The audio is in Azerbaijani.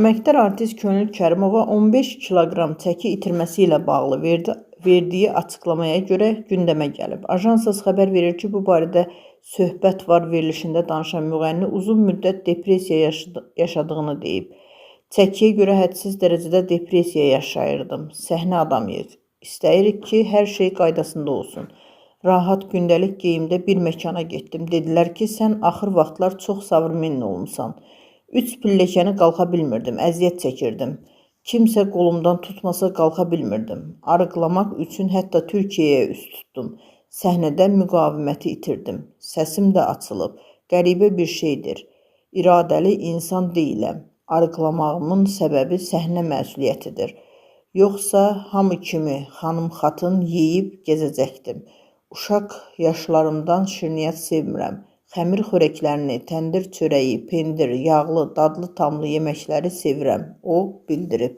Əməkdar artist Könül Kərimova 15 kiloqram çəki itirməsi ilə bağlı verdiyi açıqlamaya görə gündəmə gəlib. Ajansas xəbər verir ki, bu barədə Söhbət var verilişində danışan müğənni uzun müddət depressiya yaşadığını deyib. Çəkiyə görə hədsiz dərəcədə depressiya yaşayırdım. Səhnə adamıyıq. İstəyirik ki, hər şey qaydasında olsun. Rahat gündəlik geyimdə bir məkana getdim. Dedilər ki, sən axır vaxtlar çox savrmenli olmusan. 3 pilləkəni qalxa bilmirdim, əziyyət çəkirdim. Kimsə qolumdan tutmasa qalxa bilmirdim. Arıqlamaq üçün hətta Türkiyəyə üz tutdum. Səhnədə müqaviməti itirdim. Səsim də açılıb. Qəribə bir şeydir. İradəli insan deyiləm. Arıqlamağımın səbəbi səhnə məsuliyyətidir. Yoxsa hamı kimi xanım-xatın yeyib gəzəcəkdim. Uşaq yaşlarımdan şirniyyat sevmirəm. Xəmir xörəklərini, təndir çörəyi, pendir, yağlı, dadlı-tamlı yeməkləri sevirəm, o bildirib.